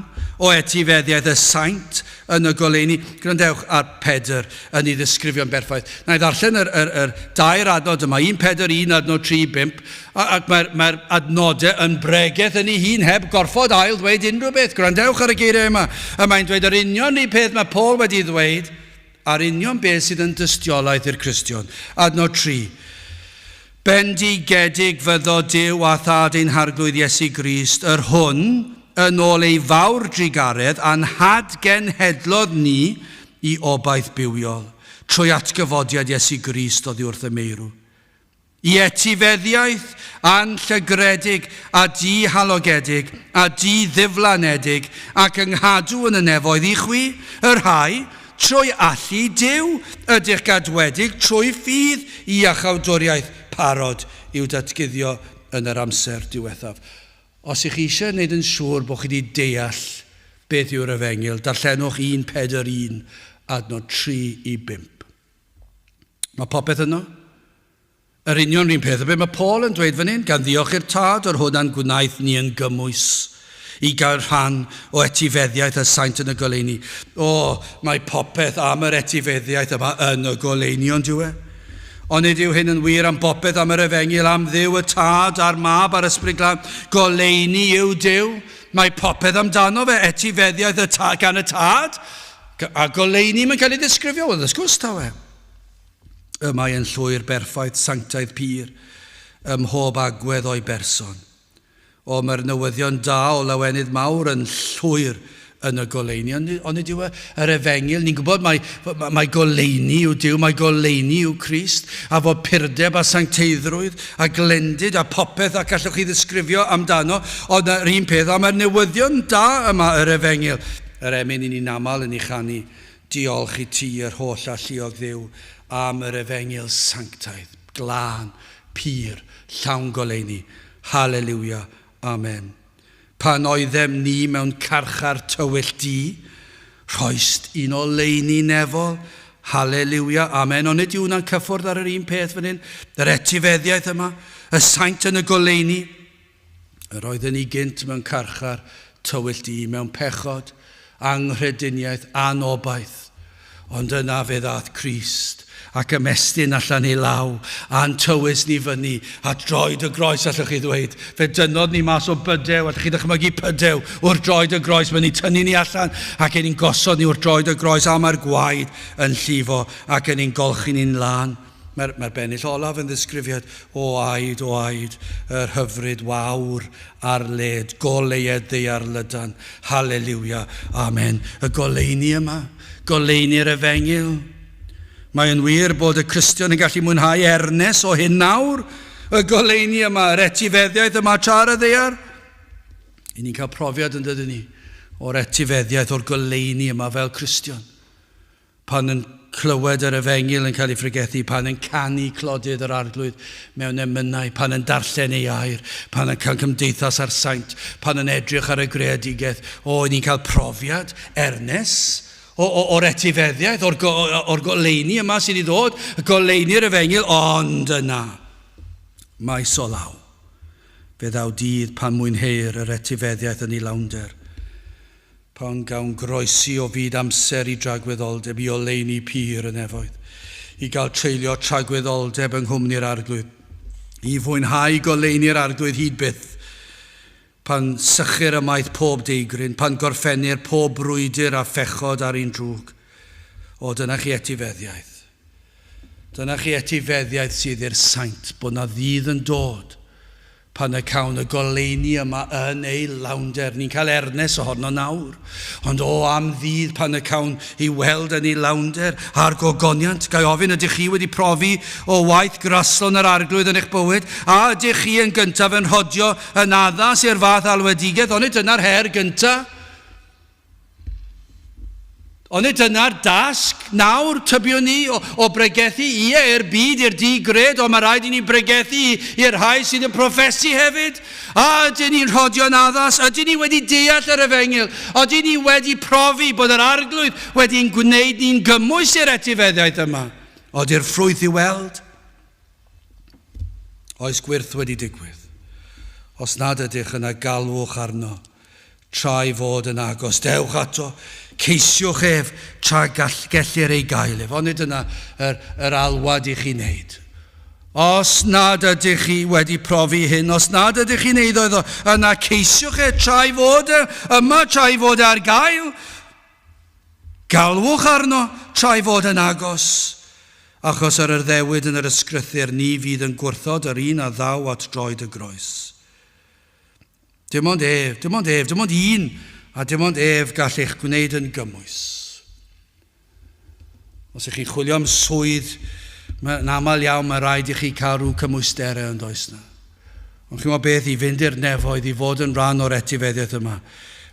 o etifeddiaeth y saint yn y goleuni. Gwrandewch ar Pedr yn ei ddisgrifio'n berffaith. Na i ddarllen yr, yr, yr dair adnod yma, 1 Pedr 1 adnod 3 5, Ac mae'r mae adnodau yn bregeth yn ei hun heb gorfod ail ddweud unrhyw beth. Gwrandewch ar y geiriau yma. Y mae'n dweud yr union un peth mae Paul wedi ddweud a'r union beth sydd yn dystiolaeth i'r Cristion. Adnod 3. Bendigedig fyddo Duw a Thad ein Harglwydd Iesu Grist, yr hwn, yn ôl ei fawr drugaredd, a'n hadgenhedlodd ni i obaith bywiol, trwy atgyfodiad Iesu Grist oddi wrth y meirw. I etifeddiaeth anllygredig a dihalogedig a di-ddiflanedig ac ynghadw yn y nefoedd i chwi, y rhai, trwy allu Duw, ydych gadwedig trwy ffydd i iachawdwriaeth parod i'w datguddio yn yr amser diwethaf. Os ych chi eisiau gwneud yn siŵr bod chi wedi deall beth yw'r efengyl, darllenwch 1 Pedr 1, adnod 3 i 5. Mae popeth yno. Yr union rhywun peth. Be mae Paul yn dweud fan hyn, gan ddiolch i'r Tad, yr hwn a'n gwnaeth ni yn gymwys i gael rhan o etifeddiaeth y saint yn y goleuni. O, mae popeth am yr etifeddiaeth yma yn y goleuni, ond yw e? Ond nid yw hyn yn wir am bopeth am yr efengyl, am Dduw y Tad a'r Mab a'r Ysbryd Glân. Goleuni yw Duw. Mae popeth amdano fe, etifeddiaeth y ta, gan y Tad, A goleuni mae'n cael ei ddisgrifio, wel, wrth gwrs taw e. Y mae yn llwyr berffaith, sanctaidd pur, ym mhob agwedd o'i berson. O, mae'r newyddion da o lawenydd mawr yn llwyr yn y goleuni. Ond, onid yw e, yr efengyl, ni'n gwybod mai, mai goleuni yw Duw, mai goleuni yw Crist, a fod purdeb a sancteiddrwydd a glendid a popeth ac allwch chi ddisgrifio amdano, ond yr un peth am y newyddion da yma, yr efengyl. Yr emyn i ni'n aml yn ei chanu, Diolch i ti, yr holl alluog Dduw, am yr efengyl sanctaidd, glân, pur, llawn goleuni. Haleliwia. Amen. Pan oeddem ni mewn carchar tywyll du, rhoist un oleuni nefol. Haleliwia. Amen. Ond nid yw hwnna'n cyffwrdd ar yr un peth fan hyn? Yr etifeddiaeth yma, y saint yn y goleuni. Yr oedden ni gynt mewn carchar tywyll du, mewn pechod, anghrediniaeth, anobaith. Ond yna fe ddaeth Crist ac ymestyn allan ei law a'n tywys ni fyny at droed y groes, allwch chi ddweud. Fe dynnodd ni mas o bydew, allwch chi ddychmygu pydew wrth droed y groes, mae'n ni tynnu ni allan ac yn ni'n gosod ni wrth droed y groes a mae'r gwaed yn llifo ac yn ni'n golchi ni'n lân. Mae'r mae bennill olaf yn ddisgrifiad o aed, o aed, yr hyfryd wawr ar led, goleued ddaear lydan. Haleliwia, amen. Y goleuni yma, goleuni'r efengyl. Mae'n wir bod y Cristion yn gallu mwynhau ernes o hyn nawr, y goleuni yma, yr etifeddiaeth yma tra ar y ddaear. I ni'n cael profiad yn dydyn ni o'r etifeddiaeth, o'r goleuni yma fel Cristion. Pan yn clywed yr efengyl yn cael ei phregethu, pan yn canu clodydd yr arglwydd mewn emynau, pan yn darllen ei air, pan yn cael cymdeithas â'r saint, pan yn edrych ar y greadigaeth. O, ni'n cael profiad ernes o'r etifeddiaeth, o'r, or goleuni yma sydd i ddod, y goleuni'r efengyl, ond yna, maes o law. Fe ddaw dydd pan mwynheir yr etifeddiaeth yn ei lawnder. Pan gawn groesi o fyd amser i dragwyddoldeb, i oleuni pur y nefoedd, i gael treulio tragwyddoldeb yng nghwmni'r arglwydd, i fwynhau goleuni'r arglwydd hyd byth, pan sychir ymaith pob deigryn, pan gorffennir pob brwydr a phechod ar un drwg. O, dyna chi etifeddiaeth. Dyna chi etifeddiaeth sydd i'r saint, bod na ddydd yn dod pan y cawn y goleuni yma yn ei lawnder. Ni'n cael ernes ohono nawr. Ond o am ddydd pan y cawn ei weld yn ei lawnder a'r gogoniant. Ga i ofyn, ydych chi wedi profi o waith graslon yr arglwydd yn eich bywyd? A ydych chi yn gyntaf yn rhodio yn addas i'r fath alwedigaeth? Onid dyna'r her gyntaf? Onid dyna'r dasg nawr, tybiwn ni, o, o bregethu, ie, i'r byd, i'r di-gred, ond mae rhaid i ni bregethu i'r rhai sydd yn proffesu hefyd. A ydyn ni'n rhodio'n addas? Ydyn ni wedi deall yr efengyl? Ydyn ni wedi profi bod yr arglwydd wedi'n gwneud ni'n gymwys i'r etifeddiaeth yma? Ody'r ffrwyth i weld? Oes gwyrth wedi digwydd? Os nad ydych yna galwch arno tra ei fod yn agos. Dewch ato, ceisiwch ef tra gall, gellir ei gael ef. Onid yna yr, yr alwad i chi wneud? Os nad ydych chi wedi profi hyn, os nad ydych chi'n eiddo iddo, yna ceisiwch e tra ei fod e yma, tra ei fod e ar gael. Galwch arno tra ei fod yn agos, achos yr addewid yn yr ysgrythur ni fydd yn gwrthod yr un a ddaw at droed y groes. Dim ond ef, dim ond ef, dim ond un, a dim ond ef gall eich gwneud yn gymwys. Os ych chi'n chwilio am swydd, mae'n aml iawn mae rhaid i chi cael rhyw cymwysterau yn does na. Ond chi'n gwybod beth, i fynd i'r nefoedd, i fod yn rhan o'r etifeddiaeth yma,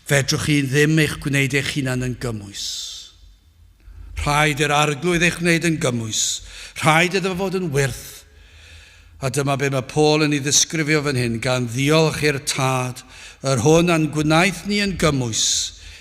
fedrwch chi ddim eich gwneud eich hunan yn gymwys. Rhaid i'r arglwydd eich gwneud yn gymwys. Rhaid iddo fod yn wyrth. A dyma be mae Paul yn ei ddisgrifio fan hyn, gan ddiolch i'r Tad, yr hwn a'n gwnaeth ni yn gymwys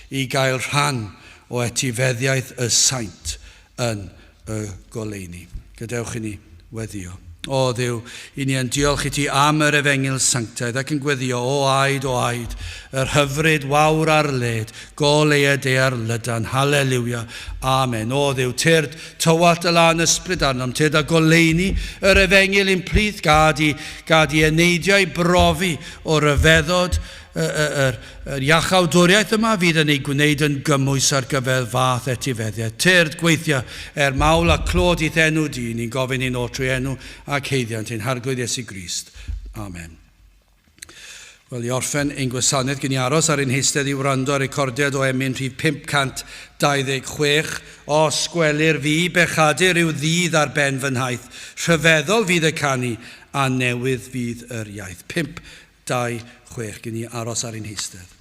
i gael rhan o etifeddiaeth y saint yn y goleuni. Gadewch i ni weddio. O Dduw, i ni yn diolch i ti am yr efengyl sanctaidd ac yn gweddio, o aed, o aed, yr hyfryd wawr ar led, goleued daear lydan, haleliwia, amen. O Dduw, tyrd, tywallt y lân ysbryd arnom, tyrd a goleuni yr efengyl i'n plith, gad i, gad i eneidiau brofi o ryfeddod yr, yr iachawdwriaeth yma fydd yn ei gwneud yn gymwys ar gyfer fath etifeddiaeth. Tyrd, gweithia, er mawl a clod i'th enw di, ni'n gofyn i'n ôl trwy enw ac haeddiant ein Harglwydd Iesu Grist. Amen. Wel, i orffen ein gwasanaeth, gen i aros ar ein heistedd i wrando ar recordiad o emyn rhif 526. Os gwelir fi, bechadur yw ddydd ar ben fy nhaith, rhyfeddol fydd y canu, a newydd fydd yr iaith. 5, 2, 6. Gen i aros ar ein heistedd.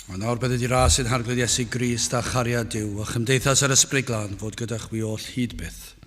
A nawr bydded i ras ein Harglwydd Iesu Grist a chariad Duw a chymdeithas yr Ysbryd Glân fod gyda chwi oll hyd byth.